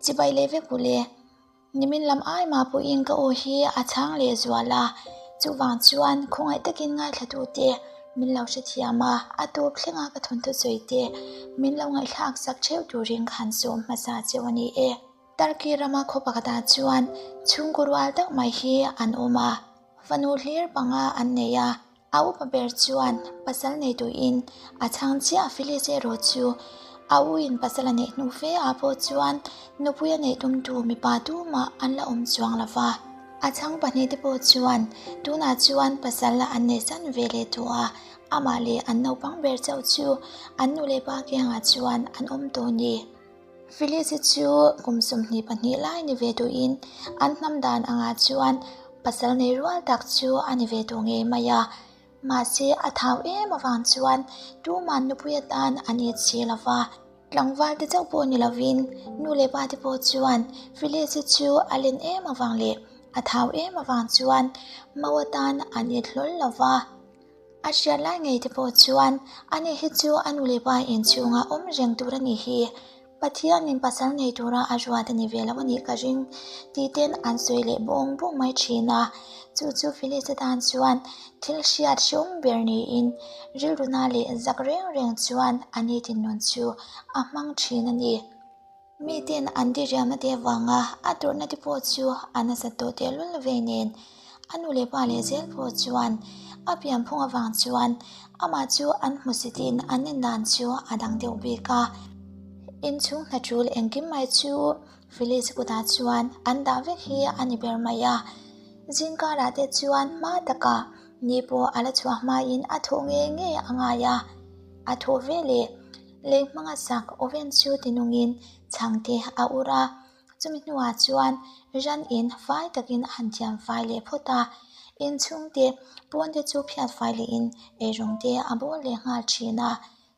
Chibai leh vek u le. Nimin lam ai mah pawhin ka aw hi a chhang leh zual a, chuvang chuan khawngaih takin ngaithlatute min lo hrethiam a, a tawp thlenga ka thawnthu sawi te min lo ngaihthlak sak theuh turin ka han sawm hmasa cheu a ni e. Turkey rama khaw pakhatah chuan chhungkaw rual tak mai hi an awm a, fanu hlir panga an nei a. A upa ber chuan pasal nei tuin a chhang chiah Phyllis erawh chu a u in pasal a neih hnu fe ah pawh chuan nupui a neih tumtu mipa tumah an la awm chuang lo va. A chhang pahnihte pawh chuan tunah chuan pasal an neih san ve leh tawh a, amah leh an naupang ber chauh chu an nu leh pa kiangah chuan an awm tawh a ni. Phyllis hi chu kum 22 lai ni ve duhin an hnam dan angah chuan pasal nei rual tak chu a ni ve tawh ngei mai a. Mahse a thau em avang chuan tuman nupui atan a ni chi lo va. Tlangval te chauh pawh ni lovin nu leh pa te pawh chuan Phyllis hi chu a len em avang leh a thau em avang chuan mau atan an it hlawl lo va. A hriat lai ngei te pawh chuan ani hi chu a nu leh pa inchhunga awm reng tur a nih hi. Pathianin pasal nei tura a ruat a ni ve lo a nih ka ring tih ten an sawi leh bawng bawng mai thin a. Chu chu Phyllis atan chuan thil hriat hreawm ber niin rilruna leh zak reng reng chuan a nitin nun chu a hmang thin a ni. Miten an diriamna te avanga a tawrhna te pawh chu a nasat tawh tehlul ve nen, a nu leh pa leh zel pawh chuan a pianphung avang chuan amah chu an hmusitin an en dan chu a dang deuh bik a. Inchhung hna tul engkim mai chu Phyllis kutah chuan an dah vek hi a ni ber mai a. Zingkarah te chuan hma takah ni pawh a la chhuah hmain a thawh ngei ngei a ngai a, a thawh veleh. Lei hmanga sak oven chu tinungin chhangte a ur a, chumi hnuah chuan ran in fai takin a han thiam fai leh phawt a, inchhungte pawnte chu phiat fai lehin eirawng te a bawl leh nghal thin a,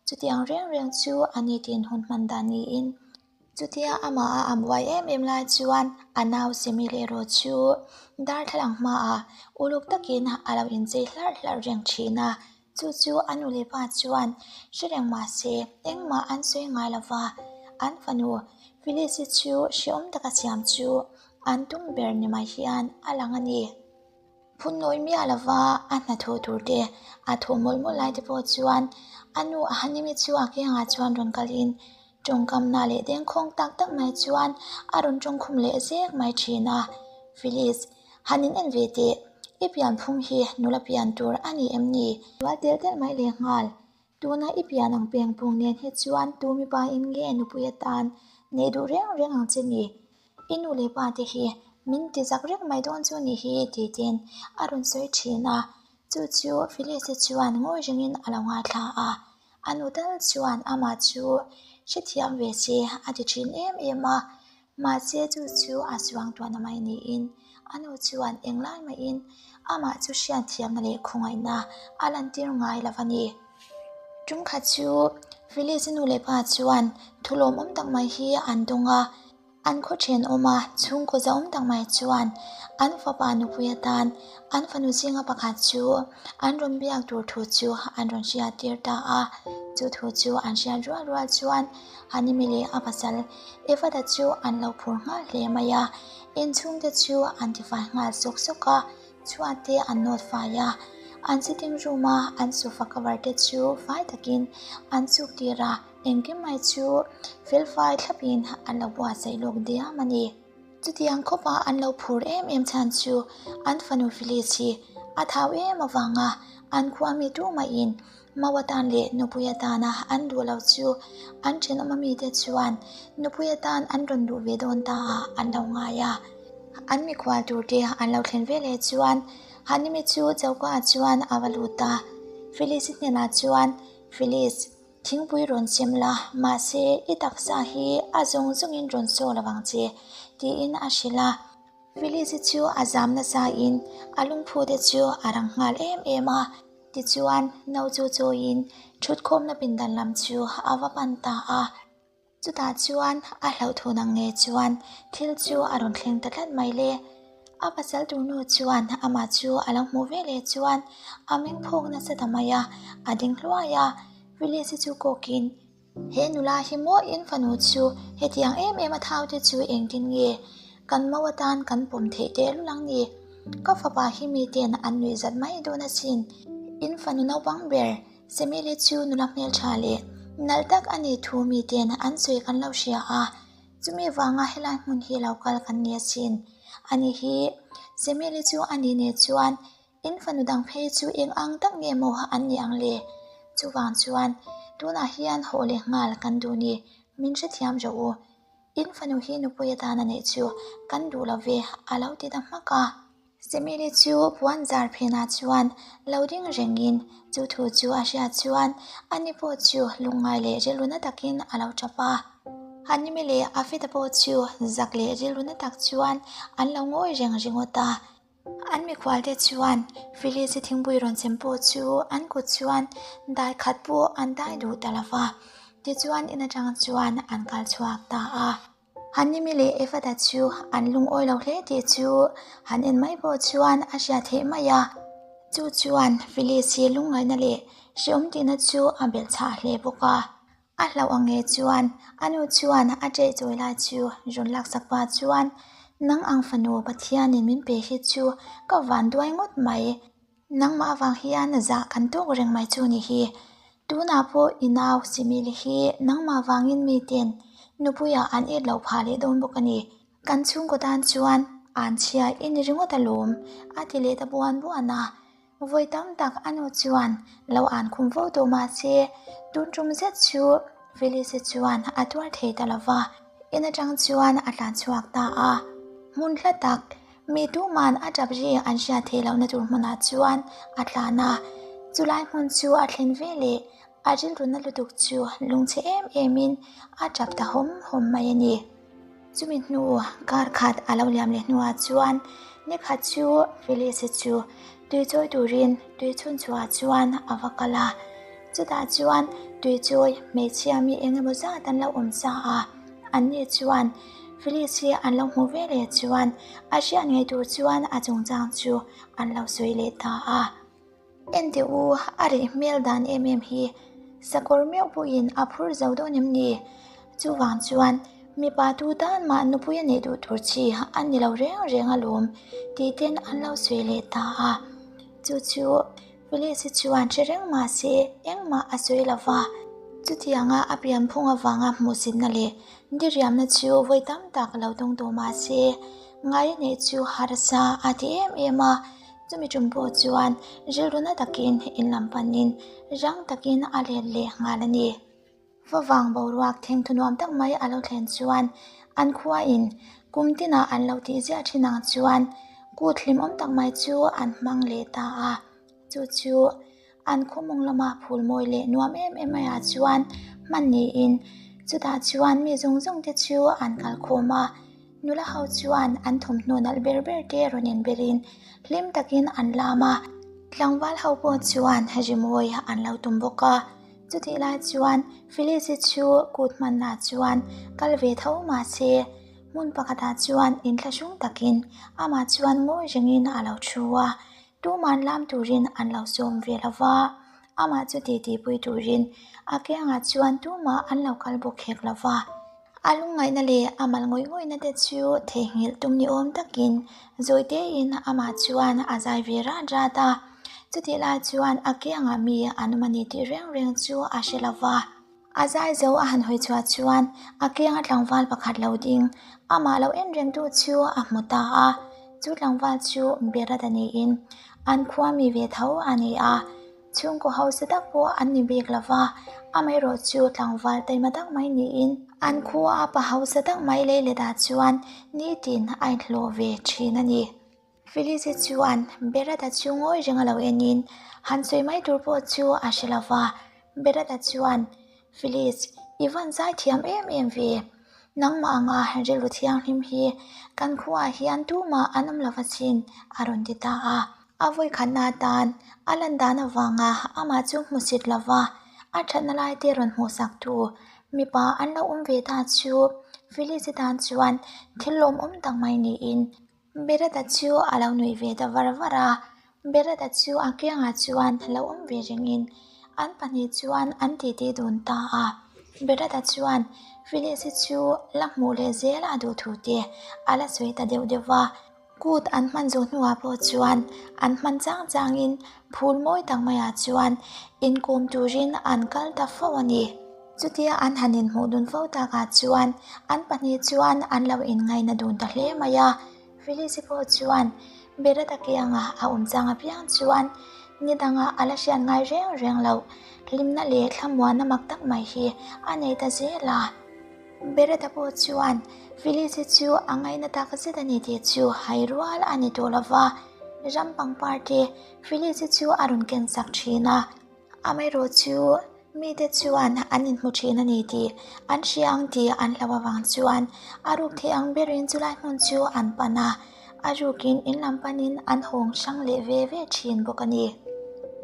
chutiang reng reng chu a nitin hun hman dan niin. Chutia amaha a buai em em lai chuan a nau Semi leh erawh chu darthlalang hmaah uluk takin a lo inchei hlarh hlarh reng thin a. Chu chu a nu leh pa chuan hre reng mah se engmah an sawi ngai lo va, an fanu Phyllis-i chu hreawm taka siam chu an tum ber ni mai hian a lang a ni. Phun nawi miah lo va a hnathawh tur te a thawh mawlh mawlh lai te pawh chuan a nu a Hanimi chu a kiangah chuan rawn kalin tawngkamna leh dengkhawng tak tak mai chuan a rawn tawngkhum leh zek mai thin a, Phyllis, Han in en ve teh, i pianphung hi nula pian tur a ni em ni? Rual tel tel mai leh nghal. Tuna i pian ang pengpung nen hi chuan tu mipa in nge nupui atan neih duh reng reng ang che ni? I nu leh pa te hi min ti zak reng mai dawn chu ni hi tih ten a rawn sawi thin a. Chu chu Phyllis-i chuan ngawi rengin a lo ngaithla a. A nu tal chuan amah chu hrethiam ve se a ti thin em em a. Mahse chu chu a chuang tuahna mai niin a nu chuan englai mahin amah chu hriatthiamna leh khawngaihna a lantir ngai lo a ni. Tum khat chu Phyllis-i nu leh pa chuan thu lawmawm tak mai hi an dawng a. An khaw thenawma chhungkaw zahawm tak mai chuan an fapa nupui atan an fanu zinga pakhat chu an rawn biak tur thu chu an rawn hriattir ta a. Chu thu chu an hriat rual rual chuan Hanimi leh a pasal Evada chu an lo phur nghal hle mai a, inchhungte chu an tifai nghal sawk sawk a, chhuat te an nawt fai a, an sitting room a an sofa cover te chu fai takin an chuk tir a, engkim mai chu felfai thlapin an lo buatsaih lawk diam a ni. Chutiang khawpa an lo phur em em chhan chu an fanu Phyllis hi a thau em avanga an khua mi tumahin Mau atan leh nupui atana an duh lo chu an thenawm amite chuan nupui atan an rawn duh ve dawn ta ah an lo ngai a. An mikhual turte an lo thlen ve leh chuan Hanimi chu choka ah chuan a va lut a. Phyllis-i hnenah chuan, Phyllis, thingpui rawn sem la, mahse i taksa hi a zawng zawngin rawn saw lo ang che, tiin a hrilh a. Phyllis-i chu a zam nasa in a lungphu te chu a rang nghal em em a. Tichuan, no chu chawiin thutkhawmna pindan lam chu a va pan ta a. Chutah chuan a hlauhthawn ang nge chuan thil chu a rawn thleng ta tlat mai le. A pasal turnu chuan amah chu a lo hmuh ve leh chuan a meng phawk nasa ta mai a, a ding hluai a. Phyllis-i chu kawkin. He nula hi maw in fanu chu hetiang em em a thau te chu engtin nge kan mo atan kan pawm theih tehlul ang ni? Ka fapa hi miten an nuih zat mai dawn asin. In fanu naupang ber Semele chu nula hmeltha leh nalh tak a nih thu miten an sawi kan lo hria a, chumi vanga helai hmun hi lo kal kan ni asin. Ani hi Semele chu a nih nen chuan In fanu dang phei chu eng ang tak nge maw an ni ang le? Chuvang chuan tunah hian haw leh nghal kan duh ni, min hrethiam rawh u. In fanu hi nupui atana neih chu kan duh lo ve, a lo ti ta hmak a. Semele chu puan zar phenah chuan lo ding rengin chu thu chu a hriat chuan ani pawh chu lungngai leh rilru na takin a lo tap a. Hanimi leh Afita pawh chu zak leh rilru na tak chuan an lo ngawi reng ringawt a. An mikhualte chuan Phyllis-i thingpui rawn sem pawh chu an kut chuan dai khat pawh an dai duh ta lo va, tichuan in atang chuan an kal chhuak ta a. Hanimi leh Evada chu an lungawi lo hle tih chu han en mai pawh chuan a hriat theih mai a, chu chuan Phyllis-i lungngaihna leh hreawm tihna chu a belh chhah hle bawk a. A hlauh ang nge chuan a nu chuan a ṭeh chawi lai chu rawn laksak pah chuan, Nang ang fanu Pathianin min pe hi chu ka van duai ngawt mai. Nangmah avang hian zah kan tawk reng mai chu ni hi. Tunah pawh i nau Simili hi nangmah vangin miten nupuiah an it loh phah leh dawn bawk a ni. Kan chhungkaw tan chuan an chhia i ni ringawt alawm, a ti leh ta buan buan a. Vawi tam tak a nu chuan lo an khum fo tawh mah se, tun tum zet chu Phyllis-i chuan a tuar thei ta lo va, in atang chuan a tlan chhuak ta a. Hmun hla tak, mi tuman a tap ri an hriat theih lohna tur hmunah chuan a tlan a. Chulai hmun chu a thlen ve leh a rilruna lutuk chu lungchhe em emin a tap ta hawm hawm mai a ni. Chumi hnu kar khat a lo liam leh hnuah chuan ni khat chu Phyllis-i chu tui chawi turin tui chhun chhuah chuan a va kal a. Chutah chuan tui chawi hmeichhia mi eng emaw zat an lo awm sa a, anni chuan Phyllis-i an lo hmuh ve leh chuan a hriat ngei tur chuan a chungchang chu an lo sawi leh ta a. Enteh u, a rih hmel dan em em hi sakawr meuh pawhin a phur zo dawn em ni? Chuvang chuan mipa tu tan mah nupui a neih duh tur chi a ni lo reng reng alawm tih ten an lo sawi leh ta a. Chu chu Phyllis-i chuan hre reng mah se engmah a sawi lo va. Chutianga a pianphung avanga hmuhsitna leh diriamna chu vawi tam tak lo dawng tawh mah se ngai a neih chu harsa a ti em em a. Chumi tum pawh chuan rilru na takin in lam panin rang takin a let leh nghal a ni. Favang boruak thengthu nuam tak mai a lo thlen chuan an khuain kum tinah an lo tih ziah thin ang chuan kut hlimawm tak mai chu an hmang leh ta a. Chu chu an khaw mawng lama phul mawi leh nuam em em maiah chuan hman niin chutah chuan mi zawng zawng te chu an kal khawm a. Nula ho chuan an thawmhnaw nalh ber ber te rawn inbelin hlim takin an lam a, tlangval ho pawh chuan rimawi an lo tum bawk a. Chutih lai chuan Phyllis-i chu kut hmanna chuan kal ve tho mah se, hmun pakhatah chuan inthlahrung takin amah chuan ngawi rengin a lo thu a, tuman lam turin an lo sawm ve lo va, amah chu titipui turin a kiangah chuan tumah an lo kal bawk hek lo va. A lungngaihna leh a mal ngawih ngawihna te chu theihnghilh tum ni awm takin zawi tein amah chuan a zai ve rat rat a. Chutih lai chuan a kiangah mi an awm a ni tih reng reng chu a hre lo va. A zai zo a han hawi chhuah chuan a kianga tlangval pakhat lo ding amah lo en rengtu chu a hmu ta a. Chu tlangval chu Berat a niin an khua mi ve tho a ni a. Chhungkaw hausa tak pawh an ni bik lo va, amaherawh chu tlangval taima tak mai niin an khua a pa hausa tak mai lei letah chuan nitin a inhlawh ve thin a ni. Phyllis-i chuan Berata chu ngawi reng a lo enin han sawi mai tur pawh chu a hre lo va, Berata chuan, Phyllis, i van zai thiam em em ve. Nangmah anga rilru thianghlim hi kan khuaah hian tumah an awm lo va chin, a rawn ti ta a. A vawikhatna atan a lan dan avanga amah chu hmusit lova a thatna lai te rawn hmuhsaktu mipa an lo awm ve ta chu Phyllis-i tan chuan thil lawmawm tak mai niin Beretta chu a lo nuih ve ta var var a. Beretta chu a kiangah chuan lo awm ve rengin an pahnih chuan an titi dun ta a. Berata chuan Phyllis-i chu la hmuh leh zel a duh thu te a la sawi ta deuh deuh va. Kut an hman zawh hnuah pawh chuan an hman chang changin phul mawi tak maiah chuan inkawm turin an kal ta fo a ni. Chutia an han inhmuh dun fo takah chuan an pahnih chuan an lo inngaina dun ta hle mai a. Phyllis-i pawh chuan Berata kianga a awm chang apiang chuan ni danga a la hriat ngai reng reng loh hlimna leh thlamuanna mak tak mai hi a nei ta zel a. Berata pawh chuan Phyllis-i chu a ngaina tak zet a ni tih chu hai rual a ni tawh lo va, ram pangpar te Phyllis-i chu a rawn ken sak thin a. Amaherawh chu mite chuan an inhmu thin a ni tih an hria ang tih an hlauh avang chuan a ruk thei ang berin chulai hmun chu an pan a, a rukin in lam panin an hawng hrang leh ve ve thin bawk a ni.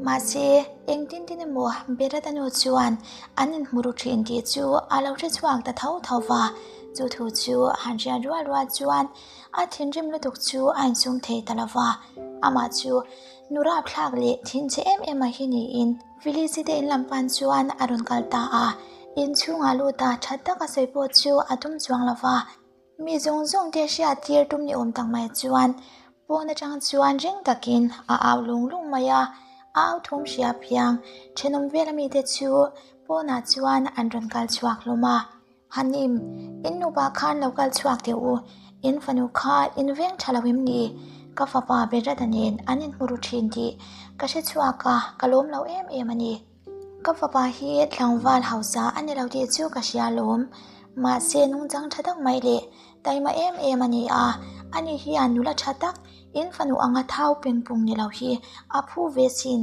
Mahse, engtin tin emaw Berata nu chuan an inhmu ru thin tih chu a lo hre chhuak ta tho tho va, chu thu chu han hriat rual rual chuan a thinrim lutuk chu a insum thei ta lo va, amah chu Nu rapthlak leh thinchhe em em a hi niin Phyllis-i te in lam pan chuan a rawn kal ta a, inchhungah lut a tha taka sawi pawh chu a tum chuang lo va. Mi zawng zawng te hriat tir tum ni awm tak mai chuan pawn atang chuan ring takin a au lung lung mai a, a au thum hria piang thenawm vela mite chu pawnah chuan an rawn kal chhuak hlawm a. Hanim, in nupa khan lo kal chhuak teh u, in fanu kha in veng tha lo em ni? Ka fapa Berada nen an inhmu ru thin tih ka hre chhuak a, ka lawm lo em em a ni. Ka fapa hi tlangval hausa a ni lo tih chu ka hria lawm, mahse nungchang tha tak mai leh taima em em a ni a, ani hian nula tha tak in fanu anga thau pengpung ni lo hi a phu ve sin.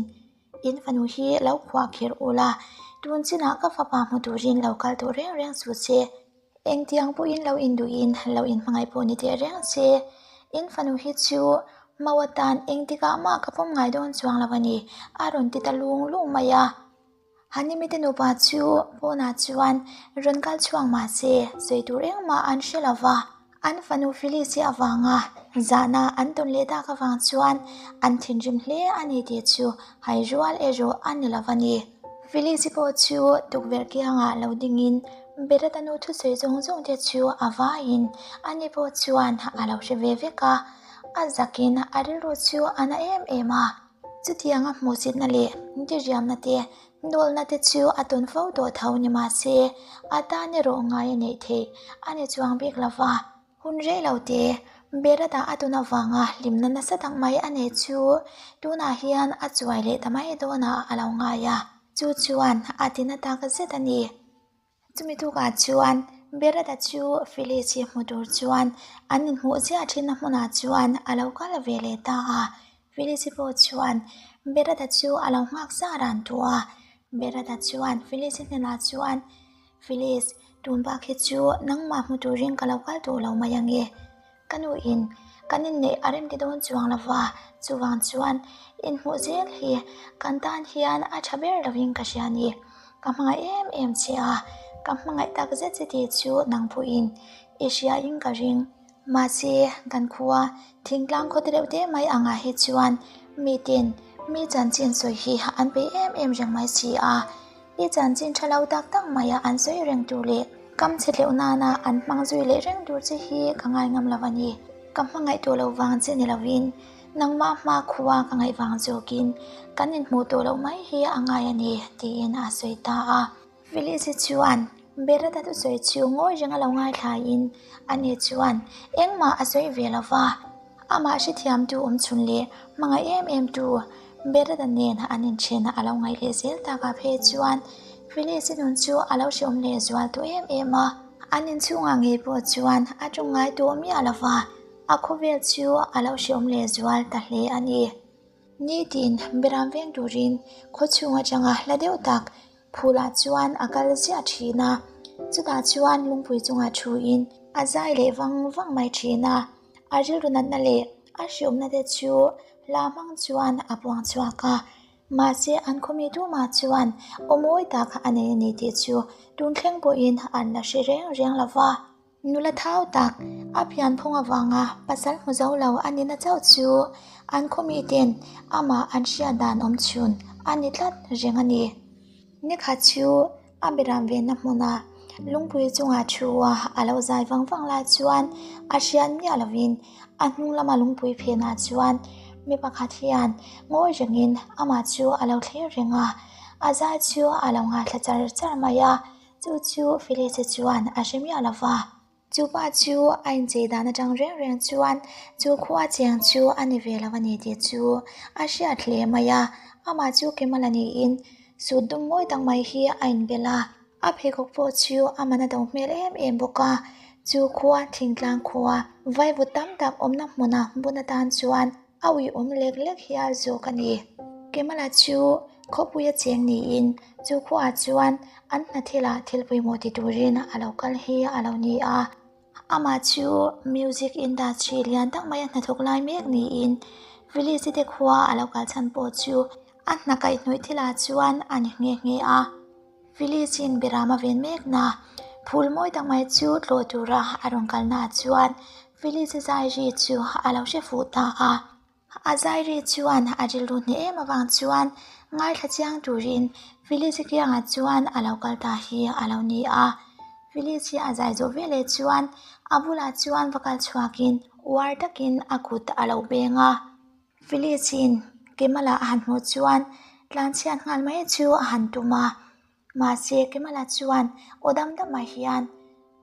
In fanu hi lo khuah kher ula, tun chinah ka fapa hmu turin lo kal tawh reng reng suh che. Engtiang pawhin lo induhin lo inhmangaih pawh ni teh reng che. In fanu hi chu mau atan engtikah mah ka pawm ngai dawn chuang lo a ni, a rawn ti ta lung lung mai a. Hanimite nupa chu pawnah chuan rawn kal chhuak mah se, sawi tur engmah an hre lo va. An fanu Phyllis-i avanga zahna an tawn leh tak avang chuan an thinrim hle a ni tih chu hai rual erawh a ni lo a ni. Phyllis-i pawh chu tukverh kiangah lo dingin Berata nu thusawi zawng zawng te chu a vaiin ani pawh chuan a lo hre ve vek a, a zakin a rilru chu a na em em a. Chutianga hmuhsitna leh diriamna te, nawlna te chu a tawn fo tawh tho ni mah se, a tan erawh ngai a neih theih a ni chuang bik lo va. Hun rei lo te, Berata a tawn avanga hlimna nasa tak mai a neih chu tunah hian a chuai leh ta mai dawnah a lo ngai a, chu chuan a tina tak zet a ni. Chumi tukah chuan Berata chu Phyllis-i hmu tur chuan an inhmuh chiah thinna hmunah chuan a lo kal ve leh ta a. Phyllis-i pawh chuan Berata chu a lo nghak zah ran tawh a. Berata chuan Phyllis-i hnenah chuan, Phyllis, tun bak hi chu nangmah hmu turin ka lo kal tawh lo mai ange. Ka nuin kan inneih a remti dawn chuang lo va, chuvang chuan inhmuh zel hi kan tan hian a tha ber lovin ka hria a ni. Ka hmangaih em em che a, ka hmangaih tak zet che tih chu nang pawhin i hriain ka ring. Mahse, kan khua thingtlang khaw te deuh te mai angah hi chuan miten mi chanchin sawi hi an peih em em reng mai si a. I chanchin tha lo tak tak mai a an sawi reng tur leh kam chhe tleuh nana an hmang zui leh reng tur che hi ka ngai ngam lo a ni. Ka hmangaih tawh lo vang che ni lovin nangmah hma khua ka ngaih vang zawkin kan inhmuh tawh loh mai hi a ngai a ni tiin a sawi ta a. Phyllis-i chuan Berata thusawi chu ngawi reng a lo ngaithlain ani chuan engmah a sawi ve lo va. Amah hrethiamtu awmchhun leh hmangaih em em tu Berata nen an inthen a lo ngaih leh zel takah phei chuan Phyllis-i nun chu a lo hreawm leh zual tawh em em a. An inchhungah ngei pawh chuan a tawng ngai tawh miah lo va, a khawvel chu a lo hreawm leh zual ta hle a ni. Nitin Beram veng turin khawchhung atanga hla deuh tak Phulah chuan a kal ziah thin a, chutah chuan lungpui chungah thuin a zai leh vang vang mai thin a, a rilru natna leh a hriawmna te chu hla hmang chuan a puang chhuak a, mahse an khawmi tumah chuan aw mawi tak a nei a ni tih chu tun thleng pawhin an la hre reng reng lo va. Nula thau tak, a pianphung avanga pasal hmu zo lo a nihna chauh chu an khawmi ten amah an hriat dan awm chhun a ni tlat reng a ni. Nikhat chu A beram venna hmuna lungpui chungah thu a a lo zai vang vang lai chuan a hriat miah lovin a hnung lama lungpui phenah chuan mi pakhat hian ngawi rengin amah chu a lo thlir reng a, a zai chu a lo ngaithla char char mai a, chu chu Phyllis-i chuan a hre miah lo va. Chu pa chu a inchei dan atang reng reng chuan chu khua cheng chu a ni ve lo a ni tih chu a hriat hle mai a, amah chu Kemal-a niin suit dum mawi tak mai hi a inbel a, a pheikhawk pawh chu a man a do hmel em em bawk a, chu khua thingtlang khua vaivut tam tak awmna hmuna bun atan chuan a uiawm lek lek hial zawk a ni. Kemal-a chu khawpuia cheng niin chu khuaah chuan an hna thilah thil pawimawh ti turin a lo kal hi a lo ni a. Amah chu music industry lian tak maia hnathawk lai mek niin Village te khua a lo kal chhan pawh chu a hna kaihhnawih thilah chuan a ni nghe nghe a. Village in beram a ven mekna phul mawi tak mai chu tlawh tura a rawn kalnaah chuan Village zai ri chu a lo hre fuh ta a. A zai ri chuan a rilru hneh em avang chuan ngaithla chiang turin Village kiangah chuan a lo kal ta hi a lo ni a. Village a zai zawh veleh chuan a bulah chuan va kal chhuakin uar takin a kut a lo beng a. Village-in Kemala a han hmuh chuan tlanchhiat nghal mai chu a han tum a, mahse Kemala chuan aw dam damah hian,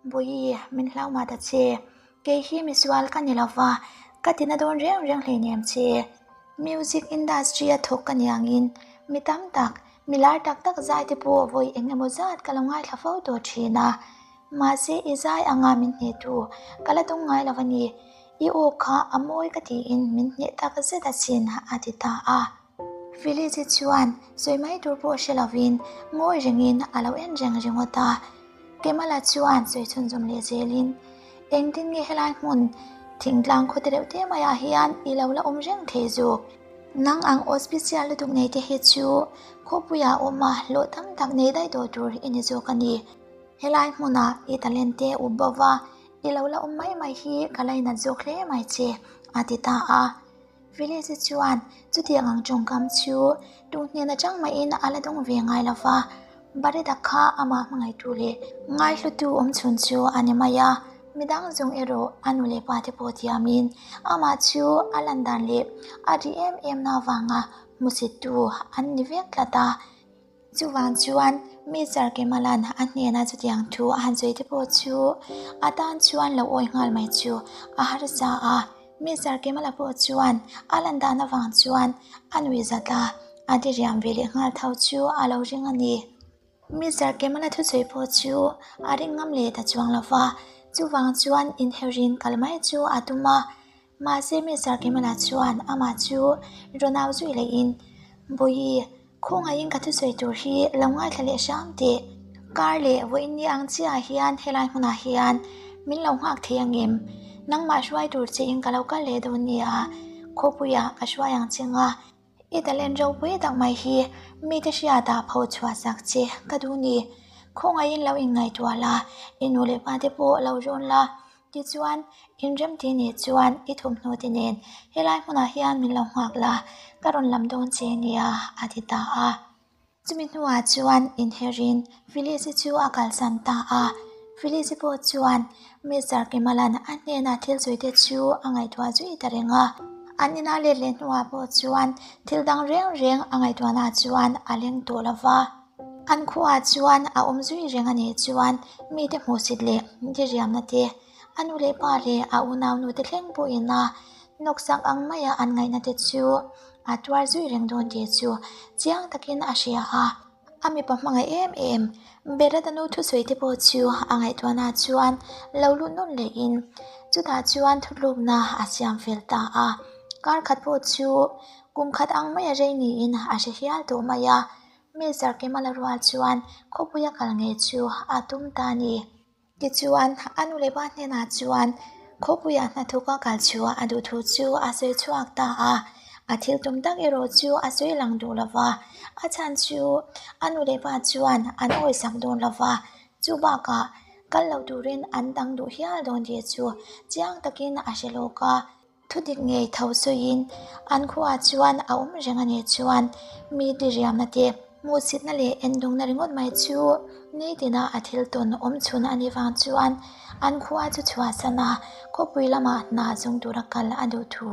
Bawihi, min hlau mah ta che, kei hi misual ka ni lova, ka tina dawn reng reng hleinem che. Music industry-a thawk ka ni angin mi tam tak, mi lar tak tak zai te pawh vawi eng emaw zat ka lo ngaithla fo tawh thin a, mahse i zai anga min hnehtu ka la dawng ngai lo a ni. I aw kha a mawi ka tiin min hneh tak zet asin a ti ta a. Phyllis-i chuan sawi mai tur pawh hre lovin ngawi rengin a lo en reng ringawt a. Kemala chuan sawi chhunzawm leh zelin, Engtin nge helai hmun thingtlang khaw te reuh te maiah hian i lo la awm reng thei zawk? Nang ang auspicial lutuk nei te hi chu khawpuiah awm a hlawh tam tak nei daih tawh tur i ni zawk a ni. Helai hmunah i talent te up bo va, I lo la awm mai mai hi ka lainat zawk hle mai che, a ti ta a. Village chuan chutiang ang tawngkam chu tu hnen atang mahin a la dawng ve ngai lo va, Barrett-a kha amah hmangaihtu leh ngaihlutu awmchhun chu a ni mai a, midang zawng erawh a nu leh pa te pawh tiamin amah chu a lan dan leh a ri em em na avanga hmusittu an ni vek tlat a. Chuvang chuan Mister Kemalan a hnena chutiang thu a han sawi te pawh chu a tan chuan lo awi nghal mai chu a harsa a. Mister Kemala pawh chuan a lan dan avang chuan a nuih zat a, a diriam ve leh nghal tho chu a lo ring a ni. Mister Kemala thusawi pawh chu a ring ngam leh ta chuang lo va, chuvang chuan inherhin kal mai chu a tum a. Mahse Mister Kemala chuan amah chu rawn au zui lehin, Bawihi, Khawngaihin ka thusawi tur hi lo ngaithla leh hram teh. Kar leh vawiin ni ang chiahah hian helai hmunah hian min lo nghak thei angem? Nangmah hruai tur chein ka lo kal leh dawn nia, khawpuiah ka hruai ang che nga. I talent ropui tak mai hi mite hriatah pho chhuah sak che ka duh ni. Khawngaihin lo inngaihtuah la, i nu leh pate pawh lo rawn la. Tichuan, inremti nih chuan i thawmhnaw te nen helai hmunah hian min lo nghak la, ka rawn lam dawn che nia, a ti ta a. Chumi hnuah chuan inherin Phyllis-i chu a kalsan ta a. Phyllis-i pawh chuan Mister Kimalan a hnena thil sawi te chu a ngaihtuah zui ta reng a. An ina let leh hnuah pawh chuan thil dang reng reng a ngaihtuahnaah chuan a leng tawh lo va. An khuaah chuan a awm zui reng a nih chuan mite hmuhsit leh diriamna te, a nu leh pa leh a unaunu te thleng pawhin a nawksak ang maia an ngaihna te chu a tuar zui reng dawn tih chu chiang takin a hria a. A mipa hmangaih em em Berata nu thusawi te pawh chu a ngaihtuahna chuan lo lut nawn lehin chutah chuan thutlukna a siam fel ta a. Kar khat pawh chu kum khat ang maia rei niin a hre hial tawh mai a. Mister Kemala rual chuan khawpuia kal ngei chu a tum ta a ni. Tichuan, a nu leh pa hnenah chuan khawpuia hnathawka kal chhuah a duh thu chu a sawi chhuak ta a. A thil tum tak erawh chu a sawi lang duh lo va, a chhan chu a nu leh pa chuan an awisak dawn lo va, chu bakah kal lo turin an dang duh hial dawn tih chu chiang takin a hre lawk a. Thudik ngei tho sawiin an khuaah chuan a awm reng a nih chuan mi diriamna te, Hmuhsitna leh endawngna ringawt mai chu nitina a thil tawn awm chhun a nih vang chuan an khua chu chhuahsan a, khawpui lamah hna zawng tura kal a duh thu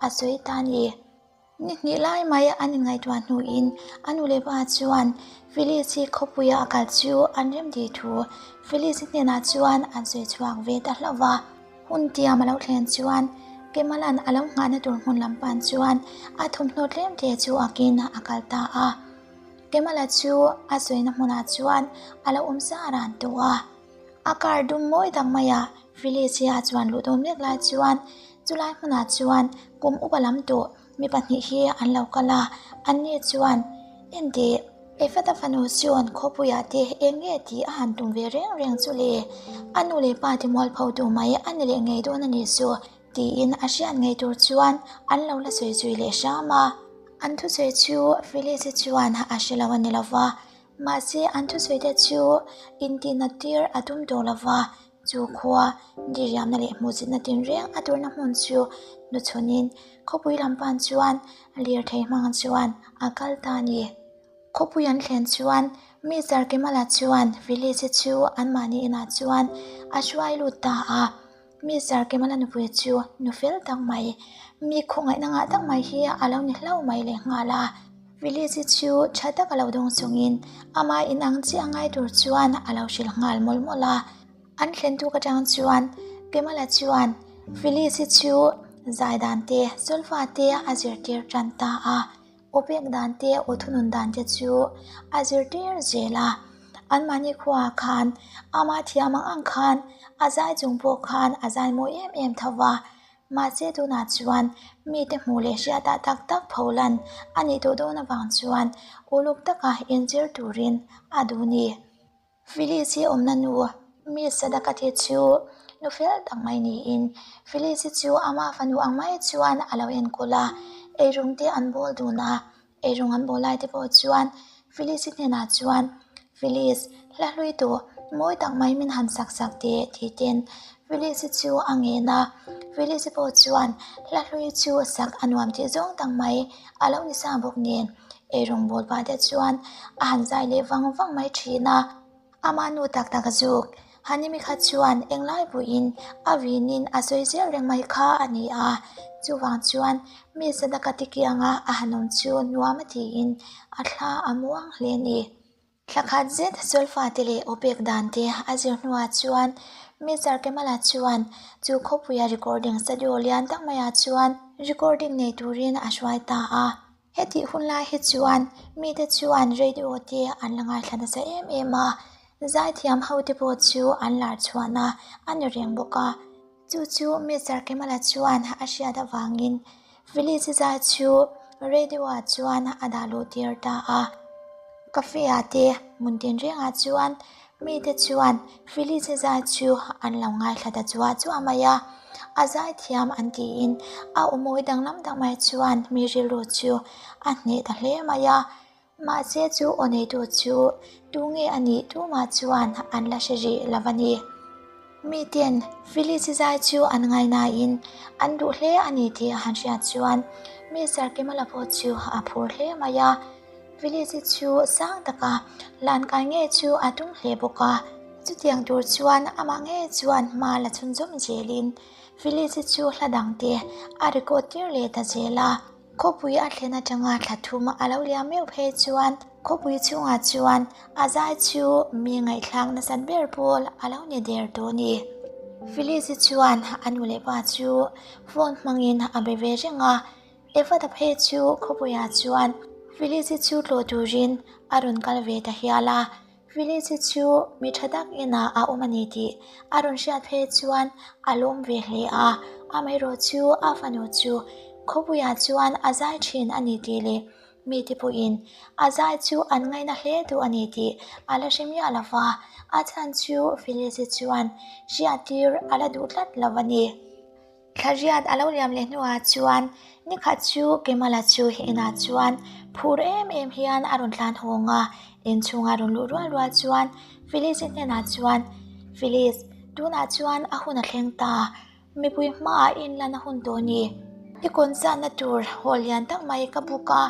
a sawi ta a ni. Ni hnih lai mai an inngaihtuah hnuin a nu leh pa chuan Phyllis-i khawpuia a kal chu an remti thu Phyllis-i hnenah chuan an sawi chhuak ve ta hlauh va. Hun tiam a lo thlen chuan Kemalan a lo nghahna tur hmun lam pan chuan a thawmhnaw tlem te chu akin a kal ta a. Kemala chu a sawina hmunah chuan a lo awm sa ran tawh a. A car dum mawi tak maiah Felicia chuan luh dawn mek lai chuan chulai hmunah chuan kum upa lam tawh Mi pahnih hi an lo kal a, anni chuan, Enteh, Ephata fanu Sion khawpuiah te eng nge tih a han tum ve reng reng chu le? A nu leh pa te mualpho tu mai a ni leh ngei dawn a ni chu, tiin a hriat ngei tur chuan an lo la sawi zui leh hram a. An thusawi chu Phyllis-i chuan a hre lo a ni lo va, mahse an thusawi te chu intihnat tir a tum tawh lo va, Chu khua diriamna leh hmuhchitna tinreng a turna hmun chu hnuchhunin khawpui lam pan chuan lirthei hmang chuan a kal ta a ni. Khawpui an thlen chuan Mister Kimala chuan Phyllis-i chu anmahni inah chuan a hruai lut ta a. Mister Kimala nupui chu nu fel tak mai, mi khawngaihna ngah tak mai hi a lo ni hlauh mai lehnghal a. Phyllis-i chu tha tak a lo dawng chungin amah inang chiah ngai tur chuan a lo hrilh nghal mawlh mawlh a. An thlen tuk atang chuan Kemala chuan Phyllis-i chu zai dan te, solfa te a zirtir tan ta a. Aw pek dan te, aw thunun dan te chu a zirtir zel a. Anmahni khuaah khan amah thiam ang ang khan a zai chung pawh khan a zai mawi em em tho va. Mahse tunah chuan mite hmuh leh hriatah tak tak pholan a nih tawh dawn avang chuan uluk taka inzir turin a duh ni. Phyllis hi awmna nu mi Sadakati chu nu fel tak mai niin Phyllis hi chu ama fanu ang mai chuan a lo enkawl a, eirawng te an bawl dun a, eirawng an bawl lai te pawh chuan Phyllis hi hnenah chuan Phyllis hla hlui tawh mawi tak mai min han sak sak teh tih ten Phyllis hi chu a ngen a, Phyllis hi pawh chuan hla hlui chu sak a nuam tih zawng tak mai a lo ni sa bawk nen. Eirawng bawl pah te chuan a han zai leh vang vang mai thin a, ama nu tak tak a zuk. Hanimi kha chuan englai pawhin a vinin a sawi zel reng mai kha a ni a, chuvang chuan mi sadaka tikianga a han awm chu nuam a tiin a thla a muang hle a ni. Thla khat zet Solfa te leh aw pek dan te a zir hnuah chuan Mister Kemala chuan chu khawpuia recording studio lian tak maiah chuan recording nei turin a hruai ta a. Hetih hun lai hi chuan mite chuan radio te an la ngaithla nasa em em a, zaithiam ho te pawh chu an lar chhuahna a ni reng bawk a. Chu chu Mister Kemala chuan a hriat avangin Phyllis-i zai chu radio-ah chuan a dah luh tir ta a. Cafe-ah te hmun tinrengah chuan mite chuan Phyllis-i zai chu an lo ngaithla ta chuah chuah mai a. A zai thiam an tiin a aw mawi danglam tak mai chuan mi rilru chu a hneh ta hle mai a. Mahse chu aw neitu chu tunge a nih tumah chuan an la hre rih lo a ni. Miten Phyllis-i zai chu an ngainain an duh hle a ni tih a han hriat chuan Mister Kimala pawh chu a phur hle mai a. Phyllis-i chu sang taka lan kai ngei chu a tum hle bawk a. Chutiang tur chuan amah ngei chuan hma la chhunzawm zelin Phyllis-i chu hla dangte a record tir leh ta zel a. Khawpui a thlen atanga thla thum a lo liam meuh phei chuan khawpui chhungah chuan a zai chu mi ngaihthlak nasat ber pawl a lo ni der tawh a ni. Phyllis-i chuan a nu leh pa chu phone hmangin a be ve reng a, Evata phei chu khawpuiah chuan Phyllis-i chu tlawh turin a rawn kal ve ta hial a. Phyllis-i chu mi tha tak inah a awm a ni tih a rawn hriat phei chuan a lawm ve hle a, amaherawh chu a fanu chu khawpuiah chuan a zai thin a ni tih leh mite pawhin a zai chu an ngaina hle duh a ni tih a la hre miah lo va, a chhan chu Phyllis-i chuan hriattir a la duh tlat lo a ni. Thla riat a lo liam leh hnuah chuan nikhat chu Kemala chu inah chuan phur em em hian a rawn tlan hawng a, inchhunga rawn luh rual rual chuan Phyllis-i hnenah chuan, Phyllis, tunah chuan a hun a thleng ta, mipui hmaah inlan a hun tawh a ni. I concert-na tur hall lian tak mai ka book a.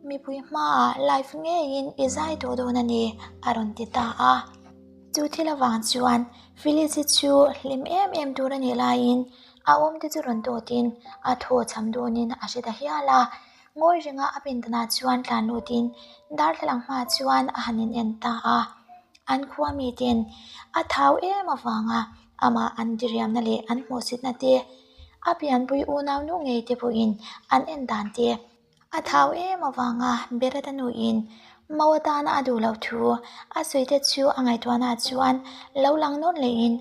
Mipui hmaah live ngeiin i zai tawh dawn a ni, a rawn ti ta a. Chu thil avang chuan Phyllis-i chu hlim em em tur a nih laiin a awmte chu rawn tawtin a thaw cham dawnin a hre ta hial a. Ngawi renga a pindanah chuan tlan lutin darthlalang hmaah chuan a han in en ta a. An khua miten a thau em avanga amah an diriamna leh an hmuhsitna te, a pianpui unaunu ngei te pawhin an en dan te, A thau em avanga Berata nuin Mo atana a duh loh thu a sawi te chu a ngaihtuahna chuan lo lang nawn lehin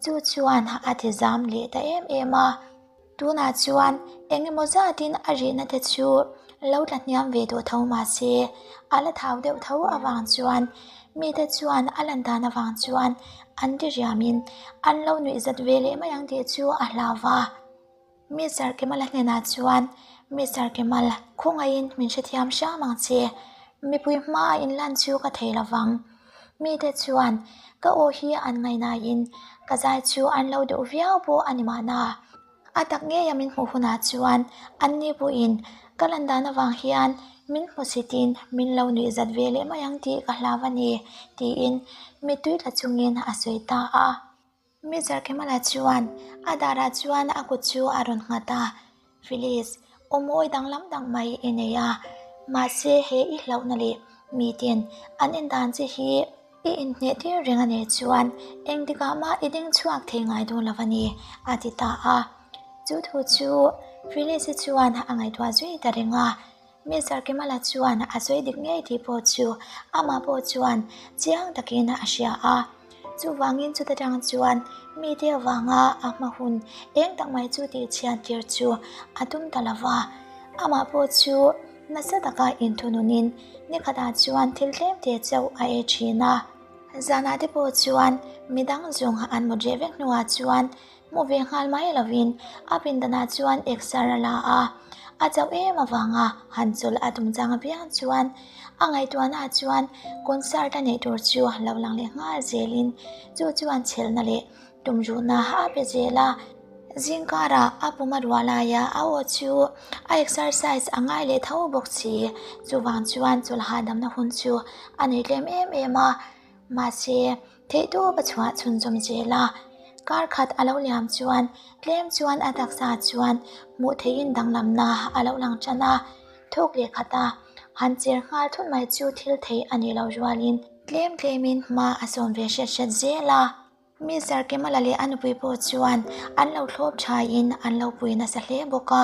chu chuan a ti zam leh ta em em a. Tunah chuan eng emaw zatin a rihna te chu lo tla hniam ve tawh tho mahse a la thau deuh tho avang chuan mite chuan a lan dan avang chuan an ti riamin an lo nuih zat ve leh mai ang tih chu a hlau va. Mister Kemal-a hnenah chuan, Mister Kemal, khawngaihin min hrethiam hram ang che. Mipui hmaa inlan chu ka thei lo vang. Mite chuan ka aw hi an ngaihnain ka zai chu an lo duh viau pawh a ni mahna. A tak ngeia min hmuh hunah chuan anni pawhin ka lan dan avang hian min hmusitin min lo nuih zat ve leh mai ang tih ka hlau a ni, tiin mittui tla chungin a sawi ta a. Mister Kemala chuan a darah chuan a kut chu a rawn nghat a, Phyllis, aw mawi danglam dang mai i nei a, mahse he i hlauhna leh miten an en dan che hi i inhneh tir reng a nih chuan engtikah mah i ding chhuak thei ngai dawn lo a ni, a ti ta a. Chu thu chu Phyllis-i chuan a ngaihtuah zui ta reng a. Mister Kimala chuan a sawi dik ngei tih pawh chu amah pawh chuan chiang takin a hria a. Chuvangin chuta tang chuan mite avanga a hma hun eng tak mai chu tih chhiat tir chu a tum ta lo va. Amah pawh chu nasa taka inthununin nikhatah chuan thil tlem te chauh a ei thin a. Zanah te pawh chuan midang zawng an mut reh vek hnuah chuan Hmu ve nghal mai lovin a pindanah chuan exer a la a, a chauh em avanga han chawlh a tum chang apiang chuan a ngaihtuahnaah chuan concert a neih tur chu lo lang leh nghal zelin chu chuan chhelna leh tumruhna a pe zel a. Zingkarah a pum a ruah laia a aw chu a exercise a ngai leh tho bawk si, chuvang chuan chawlh hahdamna hun chu a nei tlem em em a. Mahse, theihtawp a chhuah chhunzawm zel a, kar khat a lo liam chuan tlem chuan a taksa chuan hmuh theihin danglamna a lo lang tan a, thawk leh khat a han cher nghal thut mai chu thil theih a nih loh rualin tlem tlemin hma a sawm ve hret hret zel a. Mister Kemala leh a nupui pawh chuan an lo thlawp thain an lo pui nasa hle bawk a.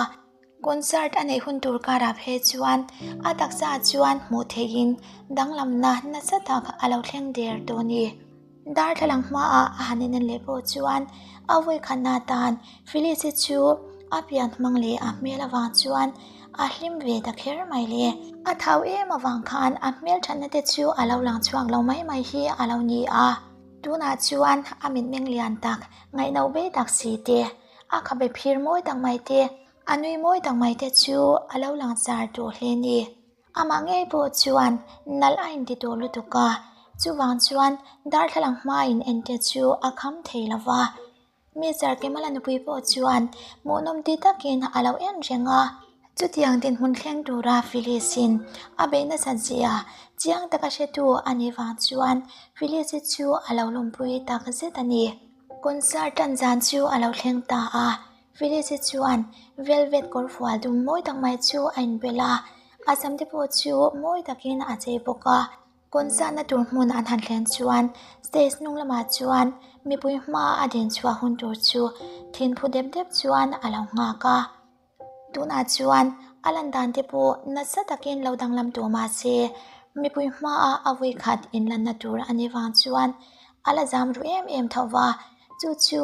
Concert a neih hun tur karah phei chuan a taksa chuan hmuh theihin danglamna nasa tak a lo thleng der tawh a ni. Darthlalang hmaah a han inen leh pawh chuan a vawikhatna atan Phyllis-i chu a pian hmang leh a hmel avang chuan a hlim ve ta kher mai le. A thau em avang khan a hmelthatna te chu a lo lang chhuak lo mai mai hi a lo ni a. Tunah chuan a mitmeng lian tak, ngaihno bei tak si te, a khabe phir mawi tak mai te, a nui mawi tak mai te chu a lo lang char tawh hle ni. Amah ngei pawh chuan nalh a inti tawh lutuk a, chuvang chuan darthlalang hmain ente chu a kham thei lo va. Mister Kemala nupui pawh chuan hmuhnawm ti takin a lo en reng a. Chutiang dinhmun thleng tura Phyllis-in a beih nasat zia chiang taka hretu a nih vang chuan Phyllis-i chu a lo lawmpui tak zet a ni. Concert tan zan chu a lo thleng ta a, Phyllis-i chuan velvet kawr fual dum mawi tak mai chu a inbel a, a sam te pawh chu mawi takin a chei bawk a. Concert-na tur hmun an han thlen chuan stage hnung lamah chuan mipui hmaa a din chhuah hun tur chu thinphu dep dep chuan a lo nghak a. Tunah chuan a lan dan te pawh nasa takin lo danglam tawh mah se, mipui hmaa a vui khat inlanna tur a nih vang chuan a la zam ru em em tho va, chu chu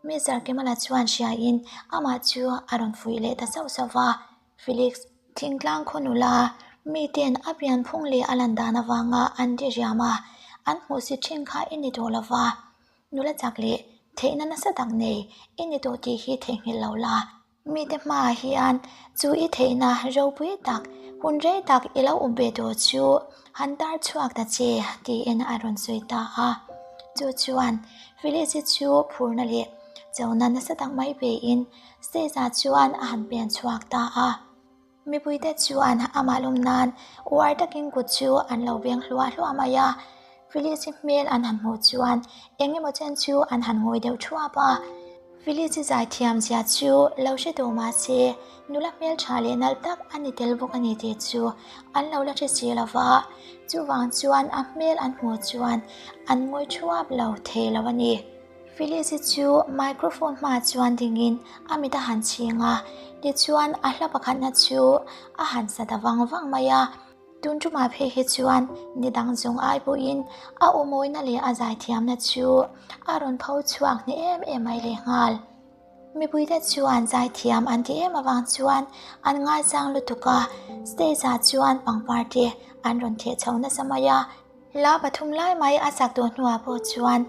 Mister Kimala chuan hriain amah chu a rawn fuih leh ta sauh sauh va, Felix, thingtlang khaw nula, miten a pianphung leh a lan dan avanga an ti riam a, an hmuhsit thin kha i ni tawh lo va. Nula chak leh theihna nasa tak nei i ni tawh tih hi theihnghilh lo la. Mite hmaah hian chu i theihna ropui tak, hun rei tak i lo up ve tawh chu han tar chhuak ta che tiin a rawn sawi ta a. Chu chuan Phyllis-i chu phurna leh chona nasa tak mai pein stage-ah chuan a han pen chhuak ta a. Mipuite chuan amah lawm nan uar takin kut chu an lo beng hluah hluah mai a. Phyllis-i hmel an han hmuh chuan eng emaw chen chu an han ngawi deuh thuap a. Phyllis-i zaithiam zia chu lo hre tawh mah se, nula hmeltha leh nalh tak a ni tel bawk a ni tih chu an lo la hre si lo va. Chuvang chuan a hmel an hmuh chuan an ngawi thuap lo thei lo a ni. Phyllis-i chu microphone hmaah chuan dingin a mit a han chhing a, tichuan a hla pakhatna chu a han sa ta vang vang mai a. Tun tumah phei hi chuan ni dang zawng ai pawhin a aw mawina leh a zaithiamna chu a rawn pho chhuak hneh em em mai lehnghal. Mipuite chuan zaithiam an ti em avang chuan an ngaisang lutuk a, stage ah chuan pangpar te an rawn theh chho nasa mai a. Hla pathum lai mai a sak tawh hnuah pawh chuan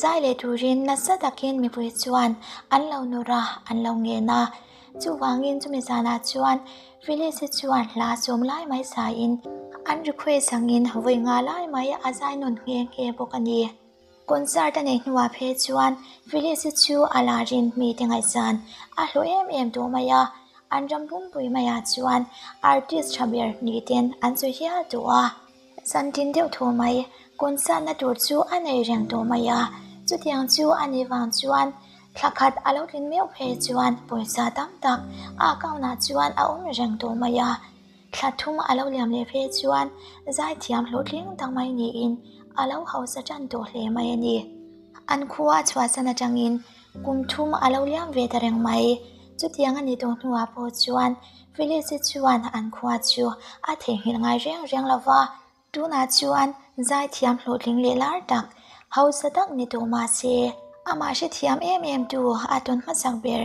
zai leh turin nasa takin mipui chuan an lo nawr a, an lo ngen a. Chuvangin chumi zanah chuan Phyllis-i chuan hla sawm lai mai saiin an request angin vawi nga lai mai a zai nawn nghe nghe bawk a ni. Concert a neih hnuah phei chuan Phyllis-i chu a larin mite ngaihsan a hlawh em em tawh mai a, an ram pumpui maiah chuan artist tha ber niten an sawi hial tawh a. Zantin deuh thaw mai, concert-na tur chu a nei reng tawh mai a, chutiang chu a nih vang chuan thla khat a lo tlin meuh phei chuan pawisa tam tak a account-ah chuan a awm reng tawh mai a. Thla thum a lo liam leh phei chuan zaithiam hlawhtling tak mai niin a lo hausa tan tawh hle mai a ni. An khua chhuahsan atangin kum thum a lo liam ve ta reng mai. Chutiang a nih tawh hnuah pawh chuan Phyllis-i chuan an khua chu a theihnghilh ngai reng reng lo va, tunah chuan zaithiam hlawhtling leh lar tak, hausa tak ni tawh mah se, amah hrethiam em em tu a tawn hmasak ber,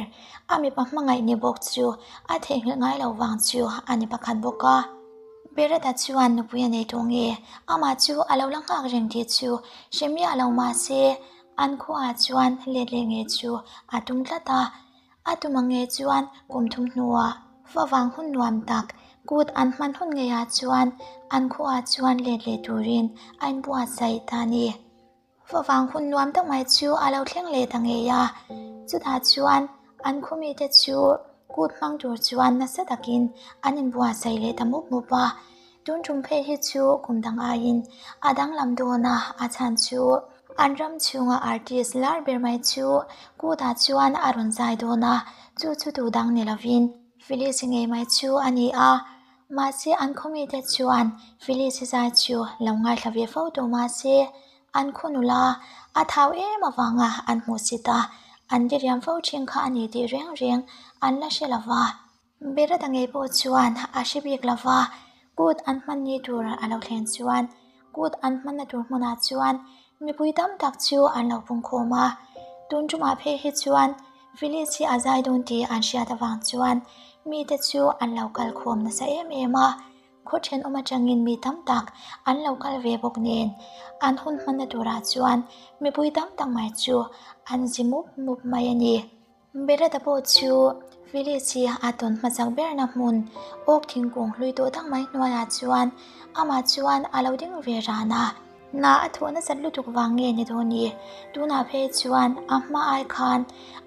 a mipa hmangaih ni bawk chu a theihnghilh ngai lo vang chu a ni pakhat bawk a. Beretta chuan nupui a nei tawh nge, amah chu a lo la nghak reng tih chu hre miah lo mah se, an khuaah chuan let leh nge chu a tum tlat a. A tum ang nge chuan kum thum hnuah favang hun nuam tak kut an hman hun ngeiah chuan an khuaah chuan let leh turin a inbuatsaih ta a ni. Favang hun nuam tak mai chu a lo thleng leh ta ngei a, chutah chuan an khaw mite chu kut hmang tur chuan nasa takin an inbuatsaih leh ta mup mup a. Tun tum phei hi chu kum dang aiin a danglam dawn a, a chhan chu an ram chhunga artist lar ber mai chu kutah chuan a rawn zai dawn a, chu chu tu dang ni lovin Phyllis-i ngei mai chu a ni a. Mahse an khaw mite chuan Phyllis-i zai chu lo ngaithla ve fo tawh mahse an khaw nula a thau em avanga an hmuhsit a, an diriam fo thin kha a ni tih reng reng an la hre lova. Berata ngei pawh chuan a hre bik lo va, kut an hman ni tur a lo thlen chuan kut an hmanna tur hmunah chuan mipui tam tak chu an lo pungkhawm a. Tun tumah phei hi chuan Phyllis hi a zai dawn tih an hriat avang chuan mite chu an lo kal khawm nasa em em a. Khaw thenawm atangin mi tam tak an lo kal ve bawk nen an hun hmanna turah chuan mipui tam tak mai chu an zi mup mup mai a ni. Beretta pawh chu Phyllis hi a tawn hmasak berna hmun awk thingkung hlui tawh tak mai hnuaiah chuan amah chuan a lo ding ve ran a. Hna a thawh nasat lutuk vang nge ni dawn i? Tunah phei chuan a hma ai khan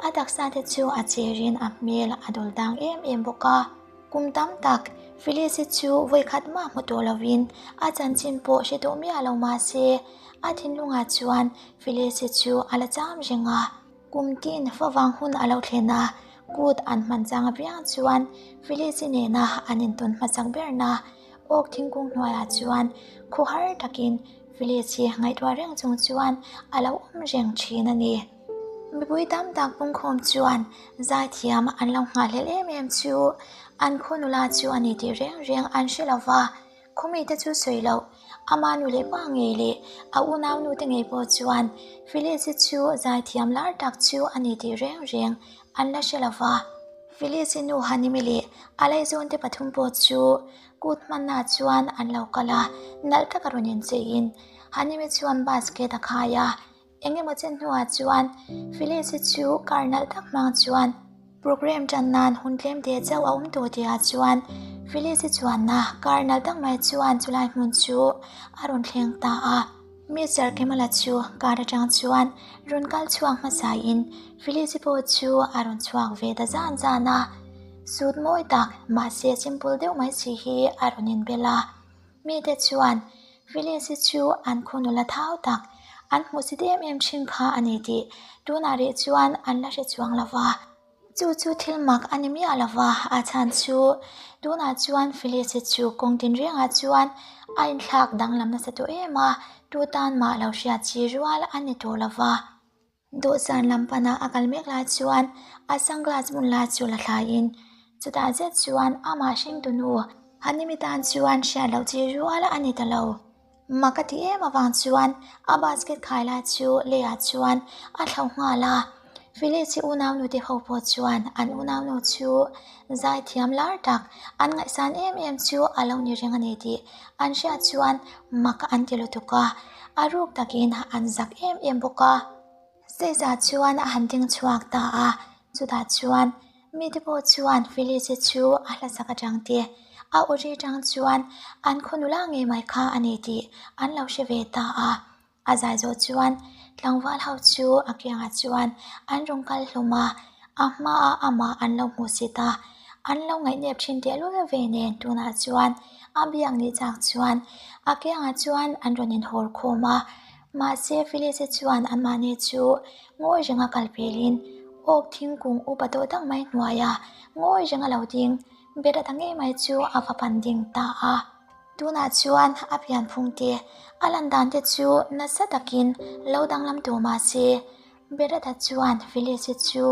a taksa te chu a cherin a hmel a dawl dang em em bawk a. Kum tam tak Phyllis hi chu vawikhat mah hmu tawh lovin a chanchin pawh hre tawh miah lo mah se a thinlungah chuan Phyllis hi chu a la cham reng a. Kum tin favang hun a lo thlen a, kut an hman chang apiang chuan Phyllis-i nena an intawn hmasak berna awk thingkung hnuaiah chuan khuhar takin Phyllis-i ngaihtuah reng chung chuan a lo awm reng thin a ni. Mipui tam tak pungkhawm chuan zaithiam an lo nghahhlelh em em chu an khaw nula chu a ni tih reng reng an hre lo va. Khawmi te chu sawi loh, ama nu leh pa ngei leh a unau nu te ngei pawh chuan Phyllis-i chu zaithiam lar tak chu a ni tih reng reng an la hre lo va. Phyllis-i nu Hanimi leh a laizawn te pathum pawh chu kut hmanna chuan an lo kal a, nalh taka rawn incheiin Hanimi chuan basket a khai a. Eng emaw chen hnuah chuan Phyllis-i chu car nalh tak hmang chuan program tan nan hun tlem te chauh a awm tawh tihah chuan Phyllis-i chuanna car nalh tak mai chuan chulai hmun chu a rawn thleng ta a. Mister Kemala chu car atang chuan rawn kal chhuak hmasain Phyllis-i pawh chu a rawn chhuak ve ta zan zan a. Suit mawi tak, mahse simple deuh mai si hi a rawn inbel a. Mite chuan Phyllis-i chu an khu nula thau tak, an hmuhsit em em thin kha a ni tih tunah rih chuan an la hre chuang lo va. Chu chu thil mak a ni miah lo va, a chhan chu tunah chuan Phyllis-i chu kawng tinrengah chuan a inthlak danglam nasa tawh em a, tu tan mah lo hriat chi rual a ni tawh lo va. Dawhsan lam pana a kal mek lai chuan a sunglass bun lai chu la thlaiin chutah zet chuan amah hringtu nu Hanimi tan chuan hriat loh chi rual a ni ta lo. Mak a ti em avang chuan a basket khai lai chu leiah chuan a thlauh nghal a. Phyllis-i unaunu te ho pawh chuan an unaunu chu zaithiam lar tak an ngaihsan em em chu a lo ni reng a ni tih an hriat chuan mak an ti lutuk a, a ruk takin an zak em em bawk a. Stage-ah chuan a han ding chhuak ta a, chutah chuan mite pawh chuan Phyllis-i chu a hlasak atang te, a uri atang chuan an khaw nula ngei mai kha a ni tih an lo hre ve ta a. A zai zawh chuan tlangval ho chu a kiangah chuan an rawn kal hlawm a, a hmaah amah an lo hmuh si ta. An lo ngaihnep thin tehlul ve nen tunah chuan a biak ni chak chuan a kiangah chuan an rawn inhawl khawm a. Mahse Phyllis-i chuan anmahni chu ngawi renga kal pelin awk thingkung upa tawh tak mai hnuaia ngawi renga lo ding ber a ta ngei mai chu a va pan ding ta a. Tunah chuan a pianphung te, a lan dan te chu nasa takin lo danglam tawh mah se, Beretta chuan Phyllis-i chu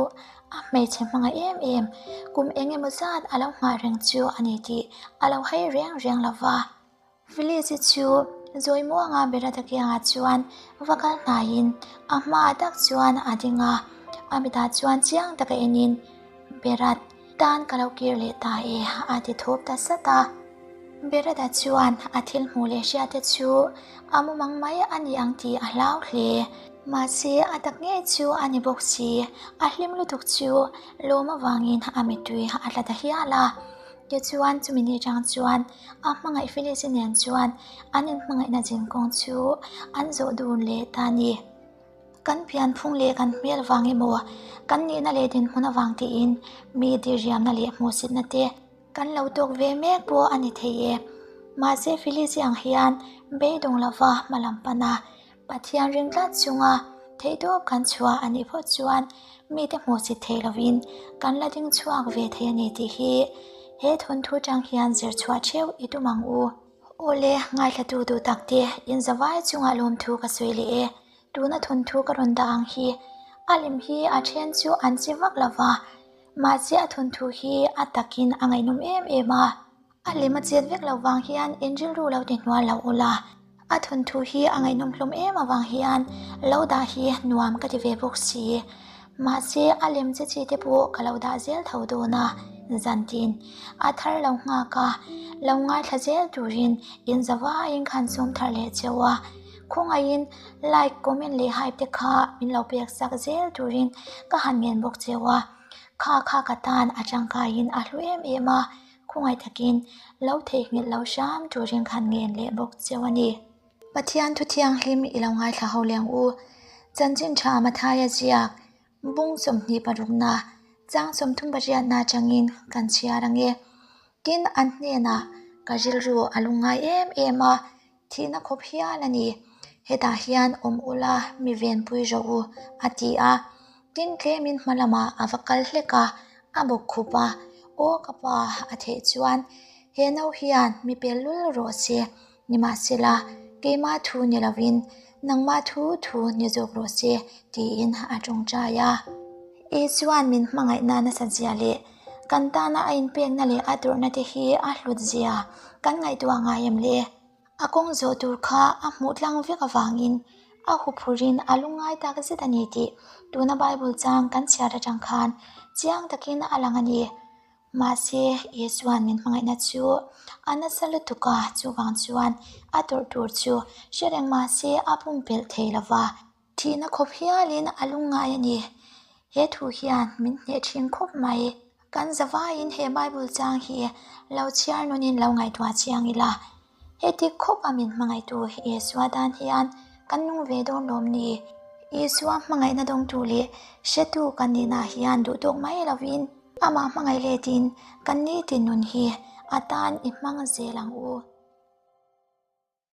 a hmeichhe hmangaih em em, kum eng emaw zat a lo nghah reng chu a ni tih a lo hai reng reng lo va. Phyllis-i chu zawi muanga Beretta kiangah chuan va kal hnaiin a hmaah tak chuan a ding a, a mitah chuan chiang taka enin, Berat, tan ka lo kir leh ta e, a ti thawp ta sat a. Berata chuan a thil hmuh leh hriat te chu a mumang mai a ni ang tih a hlau hle. Mahse, a tak ngei chu a ni bawk si. A hlim lutuk chu lawm avangin a mittui a tla ta hial a. Tichuan, chumi ni atang chuan a hmangaih Phyllis-i nen chuan an inhmangaihna zinkawng chu an zawh dun leh ta a ni. Kan pianphung leh kan hmel vang emaw, kan nihna leh dinhmun avang tiin mi diriamna leh hmuhsitna te kan lo tawk ve mek pawh a ni thei e. Mahse Phyllis-i ang hian beidawng lova hma lam pan a, Pathian ring tlat chunga theihtawp kan chhuah a nih phawt chuan mite hmuhsit thei lovin kan la ding chhuak ve thei a ni tih hi he thawnthu tang hian zir chhuah theuh i tum ang u. Awle, ngaithlatu duh tak te, in zavai chungah lawmthu ka sawi leh e. Tuna thawnthu ka rawn dah ang hi, a lem hi a then chu an che vak lo va, mahse a thawnthu hi a takin a ngaihnawm em em a. A lem a chet vek lo vang hian in rilru lo ti hnual lo ula, a thawnthu hi a ngaihnawm hlawm em avang hian lo dah hi nuam ka ti ve bawk si. Mahse a lem che chi te pawh ka lo dah zel tho dawn a, zantin a thar lo nghak a, lo ngaithla zel turin in zavaiin khan sawm thar leh cheu a, khawngaihin like, comment leh hype te kha min lo pek sak zel turin ka han ngen bawk cheu a, kha kha ka tan a tangkaiin a hlu em em a, khawngaih takin lo theihnghilh lo hram turin khan ngen leh bawk cheu a ni. Pathian thu thianghlim i lo ngaithla ho leng u. Chanchin tha Mathaia ziak bung 26na chang 38na atangin kan chhiar ang e. Tin, an hnenah ka rilru a lungngai em em a, thihna khawp hial a ni. Hetah hian awm ula mi venpui rawh u, a ti a. Tin, tlemin hma lamah a va kal hlek a, a bawk khup a, Aw ka pa, a theih chuan he no hian mi pel lul rawh se. Nimahsela, keimah thu ni lovin nangmah thu thu ni zawk rawh se, tiin a tawngtai a. Isua'n min hmangaihna nasat zia leh kan tana a inpekna leh a tawrhna te hi a hlut zia kan ngaihtuah ngai em le? A kawng zawh tur kha a hmuh tlang vek avangin a huphurin a lungngai tak zet a ni tih tuna Bible chang kan chhiar atang khan chiang takin a lang a ni. Mahse, Isua'n min hmangaihna chu a nasa lutuk a, chuvang chuan a tawrh tur chu hre reng mah se a pumpelh thei lo va, thihna khawp hialin a lungngai a ni. He thu hian min hneh thin khawp mai. Kan zavaiin he Bible chang hi lo chhiar nunin lo ngaihtuah chiang ila, Heti khawp a min hmangaihtu Isua tan hian kan nung ve dawn lawm ni? Isua hmangaihna dawngtu leh hretu kan nihna hian duhtawk mai lovin. Amah hmangaih letin kan nitin nun hi a tan i hmang zel ang u.